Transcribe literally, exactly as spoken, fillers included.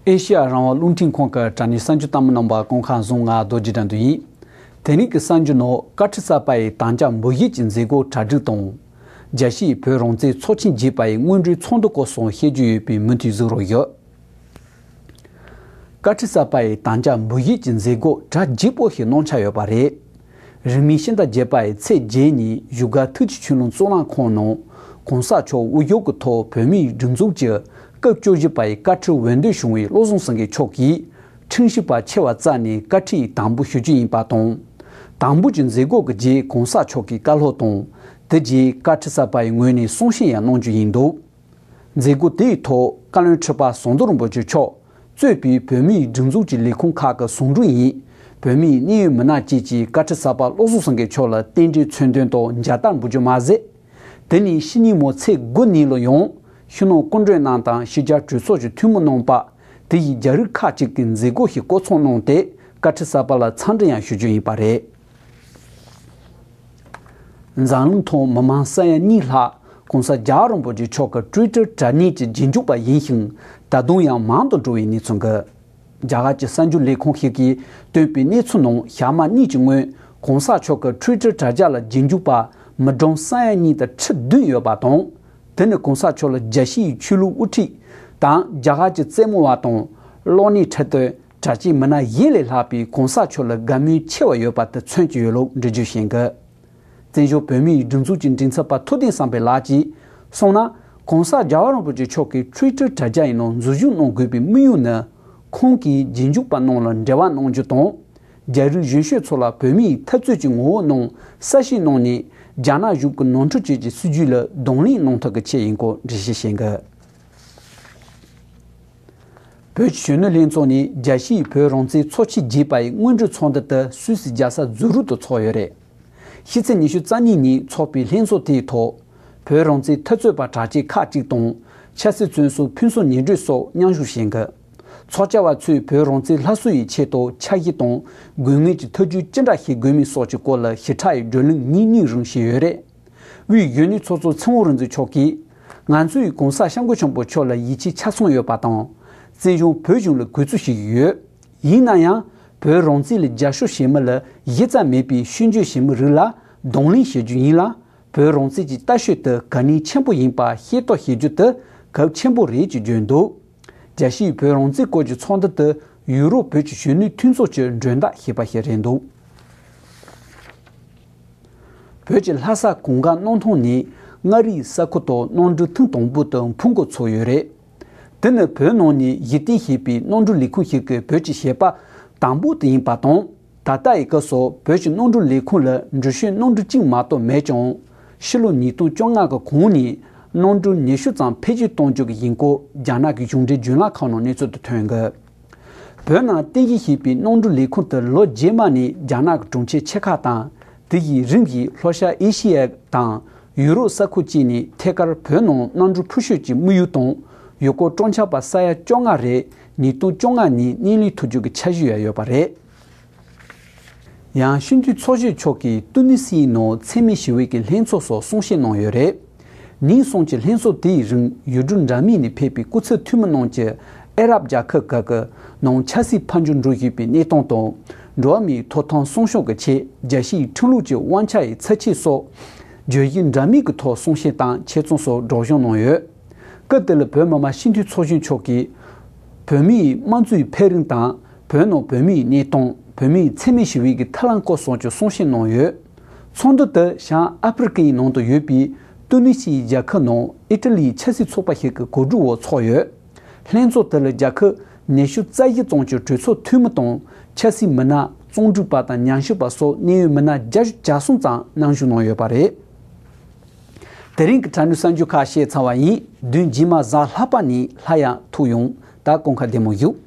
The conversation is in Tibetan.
ཨེ་ཤེ་ཡ་རང་དབང་རླུང་འཕྲིན་ཁང་གི་དྲ་གནས་གསར་འགྱུར་ལྟ་མི་རྣམ་པ་སྐུ་ཁམས་བཟང་། ང་རྡོ་རྗེ་དགྲ་འདུལ་ཡིན། དེ་རིང་གི་གསར་འགྱུར་ནང་བཀའ་ཁྲི་གསར་པ་ཡི་དམ་བཅའ་འབུལ་བཞེས་ཀྱི་མཛད་སྒོ་གྲ་སྒྲིག་དང་། རྒྱལ་སྤྱིའི་བོད་རང་བཙན་ཚོགས་ཆེན་བརྒྱད་པ་ཡི་སྔོན་འགྲོའི་ཚོགས་འདུ་སྐོར་སོགས་བཤད་རྒྱུ་ཡོད་པས་མུ་མཐུད་གཟིགས་རོགས་ཞུ། བཀའ་ཁྲི་གསར་པ་ཡི་དམ་བཅའ་འབུལ་བཞེས་ཀྱི་མཛད་སྒོ་གྲ་རྒྱས་པོ་ཞིག་གནང་འཆར་ཡོད་པ་རེད། རིང་མིན་ཕྱི་ཟླ་བརྒྱད་པ་ཡི་ཚེས་བརྒྱད་ཉིན་བཞུགས་སྒར་ཐུགས་རྗེ་ཆོས་ལུང་གཙུག་ལག་ཁང་ནང་གོང་ས་མཆོག་དབུ་བཞུགས་ཀྱི་ཐོག་བོད་མིའི་སྒྲིག་འཛུགས་ཀྱི་སྐབས་བཅུ་བཞི་པ་ཡི་བཀའ་ཁྲི་འོས་འདེམས་བྱུང་བའི་བློ་བཟང་སེང་གེ་མཆོག་གིས་ཁྲིམས་ཞིབ་པ་ཆེ་བ་རྩ་ནས་བཀའ་ཁྲི་ཡི་དམ་འབུལ་ཞུ་རྒྱུ་ཡིན་པ་དང་། དམ་འབུལ་གྱི་མཛད་སྒོ་གི་རྗེས་གོང་ས་མཆོག་གིས་བཀའ་སློབ་དང་། དེ་རྗེས་བཀའ་ཁྲི་གསར་པ་ཡི་ངོས་ནས་གསུང་བཤད་ཡང་གནང་རྒྱུ་ཡིན་འདུག་མཛད་སྒོ་དེའི་ཐོག་བཀའ་བློན་ཁྲི་པ་ཟམ་གདོང་རིན་པོ་ཆེ་མཆོག་གཙོས་པའི་བོད་མིའི་སྒྲིག་འཛུགས་ཀྱི་ལས་ཁུངས་ཁག་གི་ཟུང་དྲུང་ཡིན། བོད་མིའི་གནད་ཡོད་མི་སྣ་བཅས་ཀྱིས་བཀའ་ཁྲི་གསར་པ་བློ་བཟང་སེང་གེ་མཆོག་ལ་རྟེན་འབྲེལ་མཚོན་དོན་དང་མཇལ་དར་འབུལ་རྒྱུ་མ་ཟད། དེ་ནས་ཕྱི་ཉིན་མོ་ཚེས་དགུ་ཉིན་ལ་ཡང་ཕྱི་ནང་སྐུ་མགྲོན་རྣམས་དང་ཕྱི་རྒྱལ་གྲོས་ཚོགས་ཀྱི་འཐུས་མི་རྣམ་པ། དེ་ཡི་རྒྱ་རིགས་ཁག་ཅིག་གིས་མཛད་སྒོ་ཞིག་བསྐོང་ཚོགས་གནང་སྟེ་བཀའ་ཁྲི་གསར་པ་ལ་འཚམས་འདྲི་ཡང་ཞུ་རྒྱུ་ཡིན་པ་རེད། འཛམ་གླིང་ཐོག་མི་མང་ས་ཡ་གཉིས་ལྷག་གོང་ས་རྒྱལ་བ་རིན་པོ་ཆེ་མཆོག་གི་ཊུའི་ཊར་དྲ་གནས་ཀྱི་རྗེས་འཇུག་པ་ཡིན་ཞིང་ད་དུང་ཡང་མང་དུ་འགྲོ་བའི་གནས་ཚུལ་འགའ། རྒྱ་གར་གྱི་གསར་འགྱུར་ལས་ཁང་ཞིག་གིས་བཏོན་པའི་གནས་ཚུལ་ནང་ཞག་མ་གཉིས་ཀྱི་སྔོན་གོང་ས་མཆོག་གི་ཊུའི་ཊར་དྲ་རྒྱ་ལ་རྗེས་འཇུག་པ་མི་གྲངས་ས་ཡ་གཉིས་དང་ཁྲི་བདུན་ཡོད་པ་དང་། དེ་ནི་གོང་ས་མཆོག་ལ་རྒྱལ་སྤྱིའི་ཆོས་ལུགས་དབུ་ཁྲིད་དང་རྒྱ་གར་གྱི་རྩེད་མོ་བ་དང་གློག་བརྙན་འཁྲབ་སྟོན། དྲ་ཕྱིའི་མི་སྣ་གཞན་ལས་ལྷག་པའི་གོང་ས་མཆོག་ལ་དགའ་མོས་ཆེ་བ་ཡོད་པ་དེ་མཚོན་གྱི་ཡོད་ལུགས་འགྲེལ་བརྗོད་བྱེད་འགོ། བཙན་བྱོལ་བོད་མིའི་སྒྲིག་འཛུགས་ཀྱི་མགྲིན་ཚབ་པ་ཐུབ་བསྟན་བསམ་འཕེལ་ལགས་ཀྱིས་གསུངས་ན། གོང་ས་རྒྱལ་བ་རིན་པོ་ཆེ་མཆོག་གི་ཊུའི་ཊར་དྲ་རྒྱ་ཡི་ནང་འཛུལ་ཞུགས་གནང་དགོས་པའི་དམིགས་ཡུལ་ནི། ཁོང་གིས་རྗེས་འཇུག་པ་རྣམས་ལ་འབྲེལ་བ་གནང་རྒྱུ་དང་། རྒྱ་རིགས་གཞོན་གཞོན་ཚོ་ལ་བོད་མིའི་འཐབ་རྩོད་ཀྱི་ངོ་བོ་རྣམས་གསལ་བཤད་གནང་ནས། རྒྱ་ནག་གཞུང་གི་ནོར་འཁྲུལ་བཅས་ཀྱི་སྲིད་ཇུས་ལ་གདོང་ལེན་གནང་ཐབས་ཀྱི་ཆེད་ཡིན་སྐོར་འགྲེལ་བཤད་བྱེད་འགོ། བོད་ཀྱི་གཞོན་ནུ་ལྷན་ཚོགས་ནས་རྒྱལ་སྤྱིའི་བོད་རང་བཙན་ཚོགས་ཆེན་བརྒྱད་པ་ཡི་སྔོན་འགྲོའི་ཚོགས་འདུ་དེ་སུད་སི་རྒྱལ་ས་ཛུ་རིག་ཏུ་འཚོགས་ཡོད་རེད། ཕྱི་ཚེས་ཉི་ཤུ་རྩ་གཉིས་ཉིན་འཚོགས་པའི་ལྷན་ཚོགས་དེའི་ཐོག་བོད་རང་བཙན་འཐབ་རྩོད་པ་གྲགས་ཅན་ཁག་ཅིག་དང་། ཆབ་སྲིད་བཙོན་ཟུར་ཕུན་ཚོགས་ཉི་སྒྲོན་སོགས་མཉམ་ཞུགས་བྱེད་འགོ། ཚོགས་བཅར་བ་ཚོས་བོད་རང་བཙན་སླར་གསོ་ཡི་ཆེད་དུ་འཆར་གཞི་དང་དགོས་ངེས་ཀྱི་ཐབས་ཇུས་ཅི་འདྲ་ཞིག་དགོས་མིན་སོགས་ཀྱི་སྐོར་ལ་ཞིབ་ཕྲ་ཡི་བགྲོ་གླེང་ཉིན་གཉིས་རིང་བྱས་ཡོད་རེད། དབུས་གཞོན་ནུའི་ཚོགས་གཙོ་ཚེ་དབང་རིག་འཛིན་མཆོག་གིས། ང་ཚོས་གོང་ས་སྐྱབས་མགོན་ཆེན་པོ་མཆོག་ལ་ཡིད་ཆེས་ཆ་ཚང་ཡོད་པ་དང་། བཙན་བྱོལ་བོད་གཞུང་ལ་གུས་བརྩི་ཞུ་གི་ཡོད། ཡིན་ན་ཡང་། བོད་རང་བཙན་ལ་རྒྱབ་སྐྱོར་བྱེད་མི་ལ་གཞི་རྩ་མེད་པའི་སྐྱོན་བརྗོད་བྱེད་མི་རིགས་ལ་གདོང་ལེན་བྱེད་རྒྱུ་ཡིན་ལ། བོད་རང་བཙན་གྱི་ལྟ་སྤྱོད་དེ་གལ་གནད་ཆེན་པོ་ཡིན་པ་ཤེས་རྟོགས་བྱེད་རྒྱུ་དེ་གལ་ཆེན་པོ་རེད་ཅེས་བརྗོད་འདུག་རྒྱལ་སྤྱིའི་བོད་རང་བཙན་སྐོར་གྱི་ཚོགས་འདུ་དེ་ཡུ་རོབ་བོད་ཀྱི་གཞོན་ནུའི་མཐུན་ཚོགས་ཀྱི་མགྲོན་བདག་ཞུས་པ་ཞིག་རེད་འདུག་བོད་ཀྱི་ལྷ་ས་གངས་དཀར་སྣང་ཐང་ནས་མངའ་རིས་ས་ཁུལ་དུ་གནམ་གྲུ་ཐེངས་དང་པོ་དེ་འཕུར་འགོ་ཚུགས་ཡོད་རེད། དེ་ནི་བོད་ནང་ནས་གཞི་རྟེན་བྱས་པའི་གནམ་གྲུ་ལས་ཁུངས་ཤིག་གི་བོད་ཀྱི་བྱེད་པ་དང་པོ་དེ་ཡིན་པ་དང་། ད་ལྟ་ཡི་སྐབས་སུ་བོད་ཀྱི་གནམ་གྲུ་ལས་ཁུངས་ལ་འགྲུལ་བཞུད་གནམ་གྲུ་གཅིག་མ་གཏོགས་མེད་ཀྱང་། ཕྱི་ལོ་ཉིས་སྟོང་བཅོ་ལྔ་གི་གོང་ནས་གནམ་གྲུ་ཉི་ཤུ་ཙམ་འཕེལ་རྒྱས་གཏོང་རྒྱུ་གི་ཡིན་སྐོར་རྒྱ་ནག་གི་གཞུང་འབྲེལ་བརྒྱུད་ལམ་ཁག་ནང་གནས་ཚུལ་དུ་ཐོན་གི། བོད་ནང་རྟེན་གཞི་བྱས་པའི་གནམ་གྲུ་ལས་ཁུངས་དེ་ལོ་རྗེས་མ་ནས་རྒྱ་ནག་གི་གྲོང་ཁྱེར་ཆེ་ཁག་དང་། དེ་ཡི་རིམ་བཞིན་ལྷོ་ཤར་ཨེ་ཤི་ཡ་དང་ཡུ་རོབ་ས་ཁུལ་བཅས་ནས་ཐད་ཀར་བོད་ནང་གནམ་གྲུ་འཕུར་ཤོག་གི་དམིགས་ཡུལ་དང་། ཡུལ་སྐོར་སྤྲོ་འཆམ་པ་ས་ཡ་བཅོ་ལྔ་རེ་ཉིས་སྟོང་བཅོ་ལྔ་ནས་གནས་ལུས་ཐུབ་རྒྱུ་གི་འཆར་གཞི་ཡང་ཡོད་པ་རེད། ཡང་སྤྱི་འཐུས་ཚོགས་གཞོན་མཆོག་གིས་ཏུ་ནི་སིའི་ནང་འཚེ་མེད་ཞི་བའི་གི་ལྷན་ཚོགས་སོགས་གསུང་བཤད་གནང་ཡོད་རེད། ཉིན་གསུམ་གྱི་ལྷན་ཚོགས་དེའི་རིང་ཡུལ་གྲུ་འདྲ་མིན་ནས་ཕེབས་པའི་སྐུ་ཚབ་འཐུས་མི་རྣམས་ཀྱིས་ཨ་རབ་རྒྱལ་ཁབ་ཁག་གི་ནང་ཆབ་སྲིད་ཕར་འགྱུར་འགྲོ་བཞིན་པའི་གནས་སྟངས་དང་། འགྲོ་བ་མིའི་ཐོབ་ཐང་སྲུང་སྐྱོང་གི་ཆེད་རྒྱལ་སྤྱིའི་ཁྲིམས་ལུགས་ཀྱི་དབང་ཆ་ཡི་ཚབས་ཆེ་སོགས་བརྗོད་གཞི་འདྲ་མིན་གྱི་ཐོག་གསུང་བཤད་དང་ཆེད་རྩོམ་སོགས་སྒྲོག་སྦྱང་གནང་ཡོད། སྐབས་དེ་ལ་བོད་མི་མང་སྤྱི་འཐུས་ཚོགས་གཞོན་མཆོག་གིས། བོད་མིའི་དམངས་གཙོའི་འཕེལ་རིམ་དང་། བོད་ནང་བོད་མིའི་གནས་སྟངས། བོད་མིའི་འཚེ་མེད་ཞི་བའི་གི་ཐབས་ལམ་སྐོར་སོགས་ཀྱི་གསུང་བཤད་གནང་ཡོད། ཚོགས་འདུ་དེ་བྱང་ཨ་ཕི་རི་ཀའི་ནང་དུ་ཡོད་པའི་ཏུ་ནི་སིའི་རྒྱལ་ཁབ་ནང་ཨི་ཊ་ལིའི་ཆབ་སྲིད་ཚོགས་པ་ཞིག་གི་གོ་སྒྲིག་འོག་ཚོགས་ཡོད། ལྷན་ཚོགས་དེ་ལ་རྒྱལ་ཁབ་ཉི་ཤུ་རྩ་བཞི་ཙམ་གྱི་གྲོས་ཚོགས་འཐུས་མི་དང་། ཆབ་སྲིད་མི་སྣ། རྩོམ་སྒྲིག་པ་དང་ཉམས་ཞིབ་པ་སོགས་གནད་ཡོད་མི་སྣ་བརྒྱ་དང་གྱ་གསུམ་ཙམ་མཉམ་ཞུགས་གནང་ཡོད་པ་རེད། དེ་རིང་གི་དྲ་འབྲེལ་གསར་འགྱུར་ཁག་བཤད་ཚར་བ་ཡིན། བདུན་རྗེས་མ་གཟའ་ལྷག་པ་ནས་སླར་ཡང་ཐུག་ཡོང་། ད་སྐུ་ཁམས་བདེ་མོ་བཞུགས།